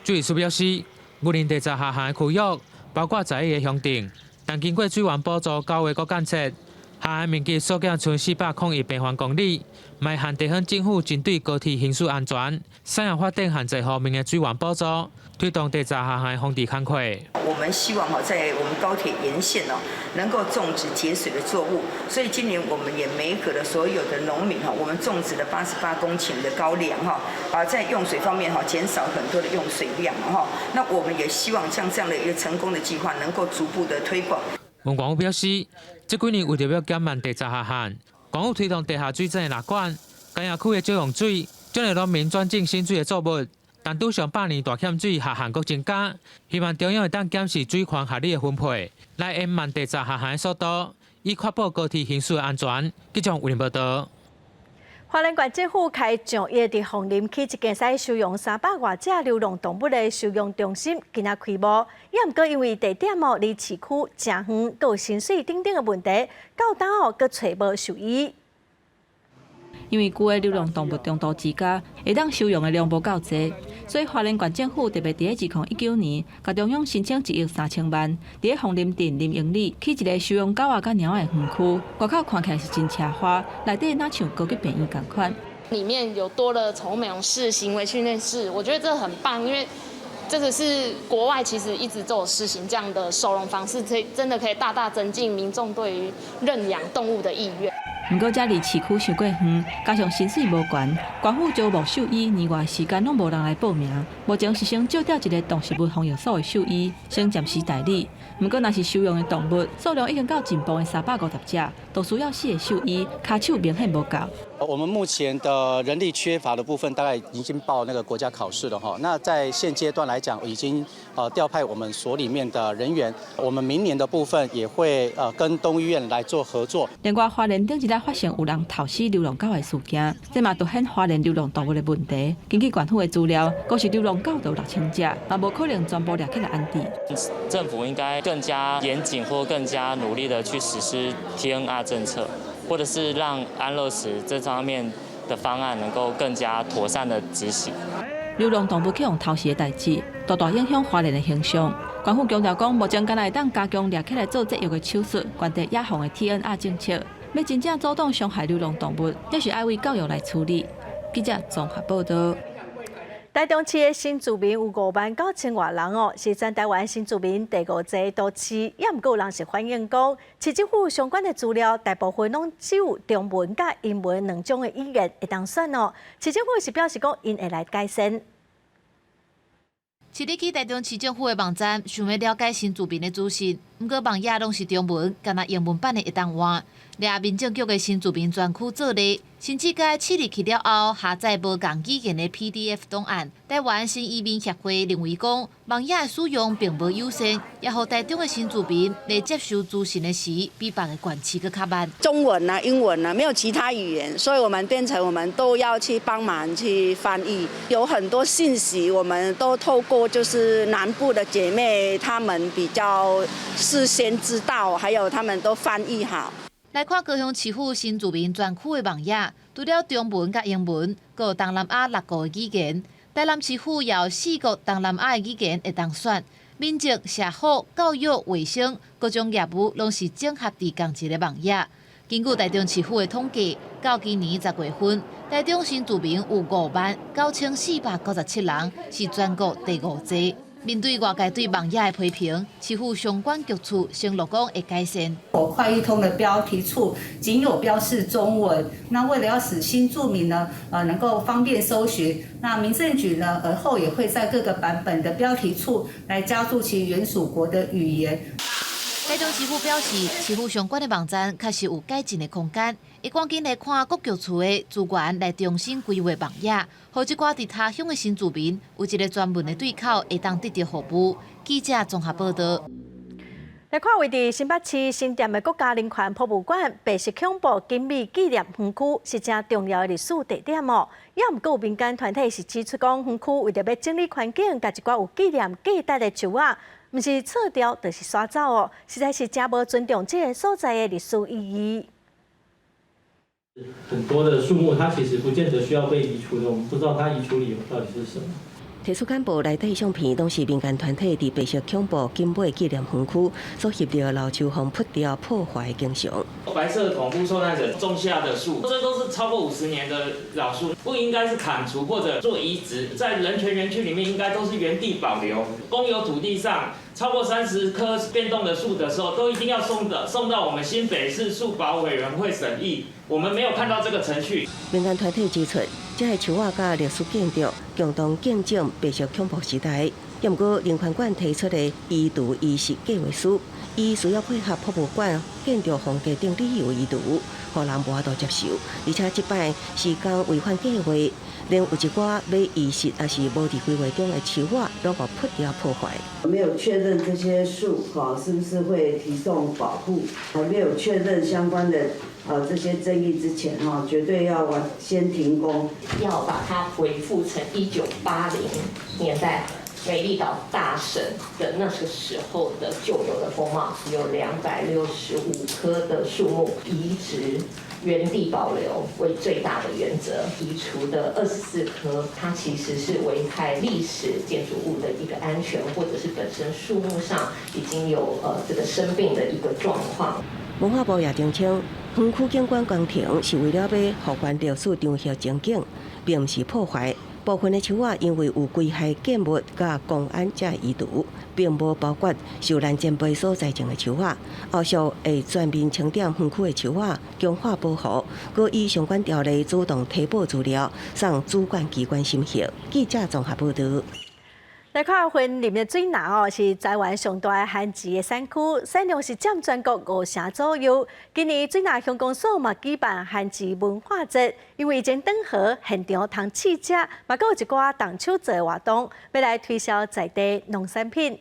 水利署表示，雲林地層下陷的區域包括11個鄉鎮，但經過水源補助9月閣監測，下岸面積縮減賰401平方公里，嘛限地方政府針對高鐵行駛安全、產業發展限制方面的水源補助，推動地閘下岸防治工課。我們希望哈，在我們高鐵沿線哦，能夠種植節水的作物，所以今年我們也媒合了所有的農民哈，我們種植了88公頃的高粱哈，啊，在用水方面哈，減少很多的用水量哈。那我們也希望像這樣的一個成功的計劃能夠逐步的推廣。文廣表示，這幾年為著欲減慢地閘下陷，縣府推動地下水井的納管，工業區的少用水，將來農民轉種省水的作物。但拄上百年大欠水下陷閣增加，希望中央會當檢視水權合理的分配，來延慢地閘下陷的速度，以確保高鐵行駛的安全。記者為您報道。花蓮縣政府開上億佇鳳林起一間使收容300外隻流浪動物的收容中心，今仔開幕。也毋過因為地點哦離市區誠遠，閣有薪水等等的問題，到今哦閣揣無獸醫。因為舊的流浪動物中途之家會當收容的量無夠濟，所以花蓮縣政府特別佇2019年，共中央申請1億3千萬，佇鳳林鎮林榮里起一个收容狗仔佮貓的園區，外口看起來是真奢華，內底若像高級病院仝款。裡面有多了寵物美容室、行為訓練室，我覺得這很棒，因為這個是國外其實一直都有實行這樣的收容方式，這真的可以大大增進民眾對於認養動物的意願。毋過，這離市區傷過遠，加上薪水無懸，縣府招募獸醫年外時間攏無人來報名。目前是先借調一个動植物防疫所的獸醫，先暫時代理。毋過，若是收容的動物數量已經到進步的350隻，都需要四个獸醫，跤手明顯無夠。我們目前的人力缺乏的部分，大概已經報那個國家考試了哈。那在現階段來講，已經調派我們所裡面的人員。我們明年的部分也會跟動物醫院來做合作。另外，花蓮頂一日發生有人投死流浪狗的事件，這嘛凸顯花蓮流浪動物的問題。根據縣府的資料，光是流浪狗就有6000隻，嘛無可能全部掠起來安置。政府應該更加嚴謹或更加努力的去實施 TNR 政策。或者是讓安樂死這方面的方案能夠更加妥善的執行。流浪動物去予偷食的代誌，大大影響花蓮的形象。縣府強調講，目前敢若會當加強掠起來做節育的手術，懸低野放的 TNR 政策，欲真正阻擋傷害流浪動物，也是愛為教育來處理。記者綜合報道。台中市的新住民有5萬9千外人哦，是全台灣新住民第五濟都市。也毋過有人是反映講，市政府相關的資料大部分攏只有中文佮英文兩種的語言會當選哦。市政府是表示講，𪜶會來改善。市你去台中市政府的網站，想欲了解新住民的資訊，毋過網頁攏是中文，干焦英文版的會當換。掠民政局的新住民專區做例，甚至共試入去了後，下載無仝語言的 PDF 檔案。台灣新移民協會認為講，網頁的使用並無友善，也予台中的新住民來接受資訊的時，比別个縣市閣較慢。中文啊、英文啊，沒有其他語言，所以我們變成我們都要去幫忙去翻譯。有很多信息，我們都透過就是南部的姐妹，她們比較事先知道，還有他們都翻譯好。來看高雄市府新住民專區的網頁，除了中文佮英文，閣有東南亞六國的語言。台南市府也有四國東南亞的語言會當選。民政、社福、教育、衛生各種業務攏是整合佇仝一个網頁。根據台中市府的統計，到今年10月份，台中新住民有5萬9497人，是全國第五濟。面對外界對網頁的批評，市府相關局處承諾講會改善。我快易通的標題處僅有標示中文，那為了要使新住民呢，能夠方便搜尋，那民政局呢，而後也會在各個版本的標題處來加注其原屬國的語言。台中市府表示，市府相關的網站確實有改進的空間，會趕緊來看各局處的資源來重新規劃網頁，予這寡佇他鄉的新住民有一个專門的對口，會當得著服務。記者綜合報道。來看位佇新北市新店的國家人權博物館白色恐怖景美紀念園區是誠重要的歷史地點哦。也毋過有民間團體是指出講，園區為著欲整理環境，共一寡有紀念價值的樹仔，毋是撤掉，就是刷走哦，實在是誠無尊重這个所在的歷史意義。很多的樹木，它其實不見得需要被移除的，我們不知道它移除理由到底是什麼。提出簡報內底相片，攏是民間團體佇白色恐怖景尾紀念園區所翕著老樹予伐掉破壞的景象。白色恐怖受難者種下的樹，這都是超過50年的老樹，不應該是砍除或者做移植。在人權園區裡面，應該都是原地保留。公有土地上超過30棵變動的樹的時候，都一定要送到我們新北市樹保委員會審議。我們沒有看到這個程序。民間團體指出，這个樹仔佮歷史建築共同見證白色恐怖時代。毋過，人權館提出的移除移植計劃書，以需要配合博物館建築風格等理由移除，予人無法度接受。而且這擺施工違反計劃，連有一寡欲移植抑是無佇規劃中的樹仔，攏予伐掉破壞。沒有確認這些樹哈是不是會提送保護，還沒有確認相關的這些爭議之前哈，絕對要先停工，要把它恢復成1980年代美麗島大審的那個時候的舊有的風貌，有265棵的樹木移植原地保留為最大的原則，移除的24棵，它其實是危害歷史建築物的一個安全，或者是本身樹木上已經有這個生病的一個狀況。文化部也澄清，園區景觀工程是為了欲復原歷史場域情景，並毋是破壞。部分的樹仔因為有危害建物佮公安才會移除，並無包括受難前輩所栽種的樹仔。後續會全面清點園區的樹仔，強化保護，閣依相關條例主動提報資料，送主管機關審核。記者綜合報導。來看雲林的水林哦，是台灣上大的番薯的產區，產量是佔全國五成左右。今年水林鄉公所嘛舉辦番薯文化節，因為以前轉河現場通試食，嘛閣有一寡動手做的活動，欲來推銷在地農產品。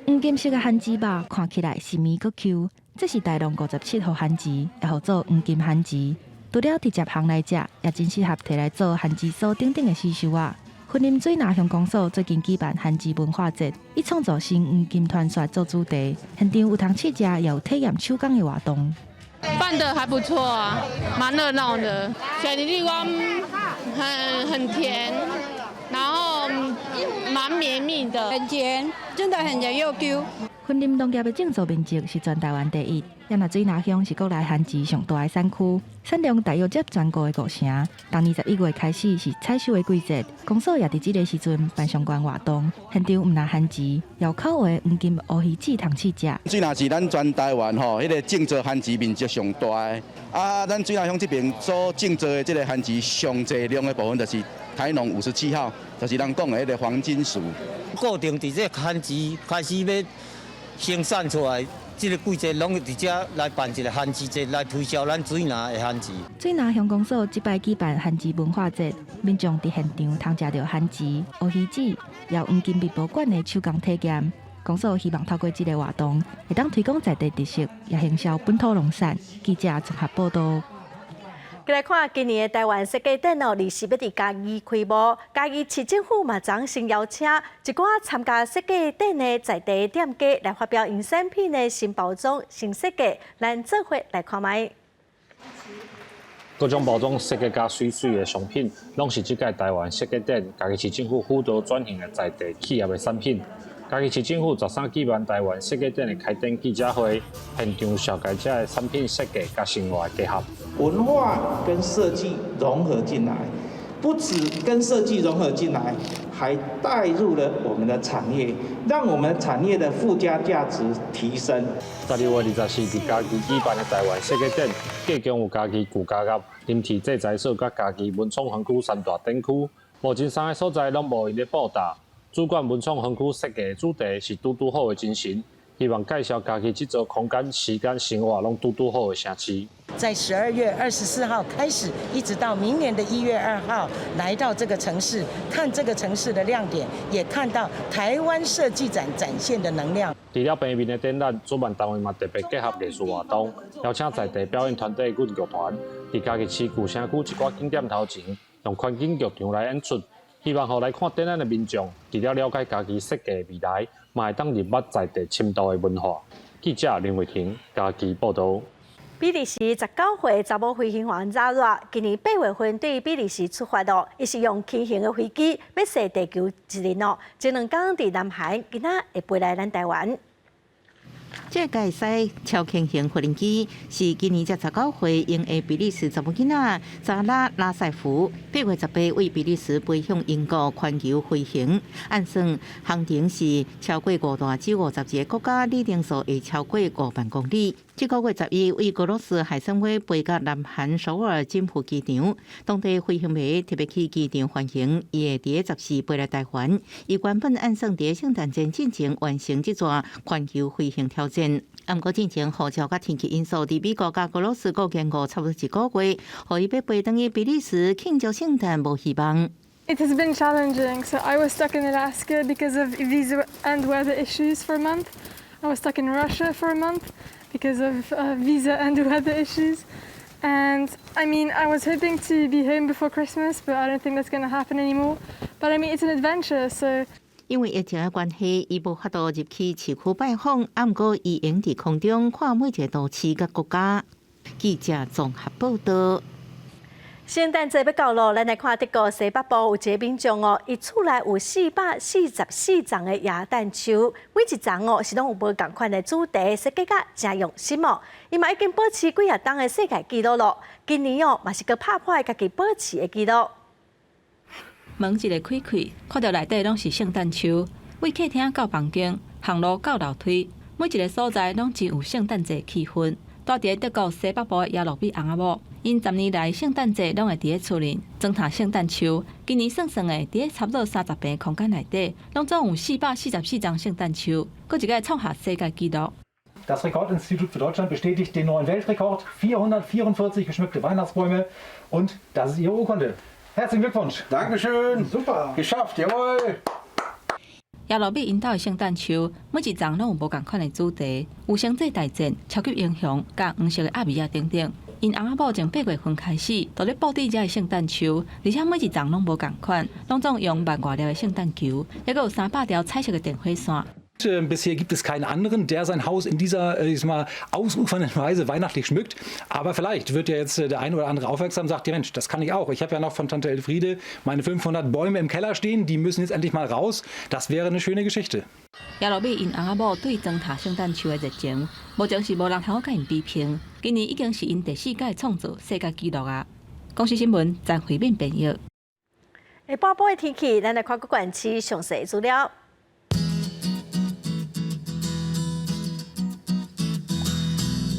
黃金色的番薯肉看起來細膩閣 Q，這是大農57號番薯，也號做黃金番薯。除了直接烘來食，也真適合提來做番薯酥等等的市售仔。雲林水林鄉公所最近舉辦番薯文化節，以創造新黃金傳說做主題，現場有通試食，也有體驗手工的活動。辦得還不錯啊，蠻熱鬧的。雪梨綠光很甜，然後蠻綿密的，很甜，真的很甜又 Q。雲林農業的種植面積是全台灣第一，也若水林鄉是國內番薯上大的產區，產量大約佔全國的五成。當年11月開始是採收的季節，公所也佇這个時陣辦相關活動，現場毋但番薯，也有口味黃金烏魚子通試食。水林是咱全台灣吼，彼个種植番薯面積上大的。啊，咱水林鄉這邊所種植的這个番薯上濟量的部分，就是台農57號，就是人講的彼个黃金薯。固定佇這番薯開始欲生產出來，這个季節攏佇遮來辦一个番薯節，來推銷咱水林的番薯。水林鄉公所這擺舉辦番薯文化節，民眾佇現場通食著番薯、烏魚子，也有黃金美博館的手工體驗。公所希望透過這个活動，會當推廣在地特色，也行銷本土農產。記者綜合報導。來看今年的台灣設計展哦，二十欲佇嘉義開幕，嘉義市政府嘛昨先邀請一寡參加設計展的在地店家來發表𪜶產品的新包裝、新設計，咱做伙來看覓。各種包裝設計甲媠媠的商品，攏是這屆台灣設計展嘉義市政府輔導轉型的在地企業的產品。嘉義市政府十三舉辦台灣設計展的開展記者會，現場紹介這个產品設計佮生活的結合。文化跟設計融合進來，不止跟設計融合進來，還帶入了我們的產業，讓我們產業的附加價值提升。12月24佇嘉義舉辦的台灣設計展，計共有嘉義舊家業、林鐵製材所佮嘉義文創園區三大展區，目前三个所在攏無閒咧布搭。主管文創園區設計的主題是拄拄好的精神，希望介紹嘉義這座空間、時間、生活攏拄拄好的城市。在12月24號開始，一直到明年的1月2號，來到這個城市，看這個城市的亮點，也看到台灣設計展展現的能量。除了平面的展覽，主辦單位嘛特別結合藝術活動，邀請在地表演團體阮劇團，佇嘉義市舊城區一寡景點頭前，用環景劇場來演出，希望予來看展覽的民眾，除了了解嘉義設計的未來，嘛會當認捌在地深度的文化。記者林慧婷嘉義報導。比利時19歲查某飛行員扎熱，今年8月份對比利時出發咯，伊是用輕型的飛機欲踅地球一輪咯，前兩工佇南韓，今仔會飛來咱台灣。這架駛超輕型飛行機是今年才19歲，英的比利時查某囡仔扎拉拉塞夫，8月18為比利時飛向英國環球飛行。按算航程是超過五大洲51個國家，里程數會超過5萬公里。這個月11為俄羅斯海參崴飛到南韓首爾金浦機場，當地飛行迷特別去機場歡迎，伊會佇14飛來台灣。伊原本按算佇聖誕節進前完成這逝環球飛行挑戰。毋過進前護照佮天氣因素，佇美國佮俄羅斯閣延誤差不多一個月，予伊欲飛轉去比利時慶祝聖誕無希望。 It has been challenging. So I was stuck in Alaska because of visa and weather issues for a month. I was stuck in Russia for a month because of visa and weather issues. And I mean, I was hoping to be home before Christmas, but I don't think that's going to happen anymore. But I mean, it's an adventure, so. 因為疫情的關係，伊無法度入去市區拜訪，啊，毋過伊會佇空中看每一個都市佮國家。記者綜合報道。聖誕節欲到囉，咱來看德國西北部有一个民眾哦，伊厝內有444叢的耶誕樹，每一叢哦是攏有無仝款的主題，設計甲誠用心哦。伊嘛已經保持幾若冬的世界紀錄囉，今年哦嘛是閣拍破家己保持的紀錄。門一个開開，看著內底攏是聖誕樹，對客廳到房間，行路到樓梯，每一个所在攏真有聖誕節氣氛。住佇德國西北部的耶洛米翁仔某，𪜶十年來聖誕節攏會佇咧厝裡裝塔聖誕樹。今年算算的，佇咧差不多30平空間內底，攏總有444叢聖誕樹，閣一擺創下世界紀錄。 Das Rekordinstitut für Deutschland bestätigt den neuen Weltrekord: 444 geschmückte Weihnachtsbäume. Und das ist Ihre Urkunde. Herzlichen Glückwunsch. Dankeschön. Super. Geschafft, jawohl. 耶洛米𪜶兜的聖誕樹，每一叢攏有無仝款的主題，有星際大戰、超級英雄、佮黃色的鴨米仔等等。𪜶翁仔某從8月份開始，就咧布置遮的聖誕樹，而且每一叢攏無仝款，攏總用萬外粒的聖誕球，猶閣有300條彩色的電火線。 Bisher gibt es keinen anderen, der sein Haus in dieser, ich sag mal, ausufernden Weise weihnachtlich schmückt. Aber vielleicht wird ja jetzt der eine oder andere aufmerksam und sagt, ja Mensch, das kann ich auch. Ich habe ja noch von Tante Elfriede meine 500 Bäume im Keller stehen, die müssen jetzt endlich mal raus. Das wäre eine schöne Geschichte. 耶洛米𪜶翁仔某對裝塔聖誕樹的熱情，目前是無人通共𪜶比拼。今年已經是𪜶第四屆創造世界紀錄啊！公視新聞陳慧敏編譯。下半晡的天氣，咱來看各縣市詳細資料。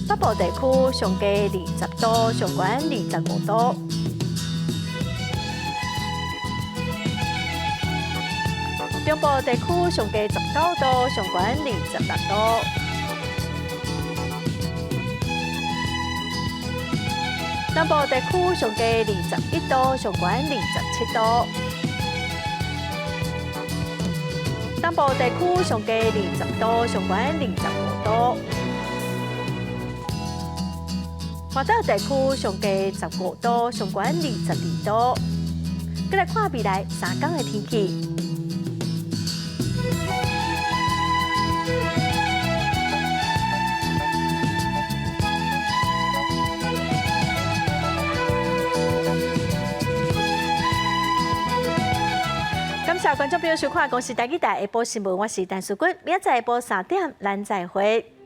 北部地區上低20度，上懸25度。中部地區上低19度，上懸26度。南部地區上低21度，上懸27度。東部地區上低20度，上懸25度。外島地區上低15度，上懸22度。閣來看未來3工的天氣。感謝觀眾朋友收看《公視台語台》下晡新聞，我是陳淑君，明仔載下晡3點，咱再會。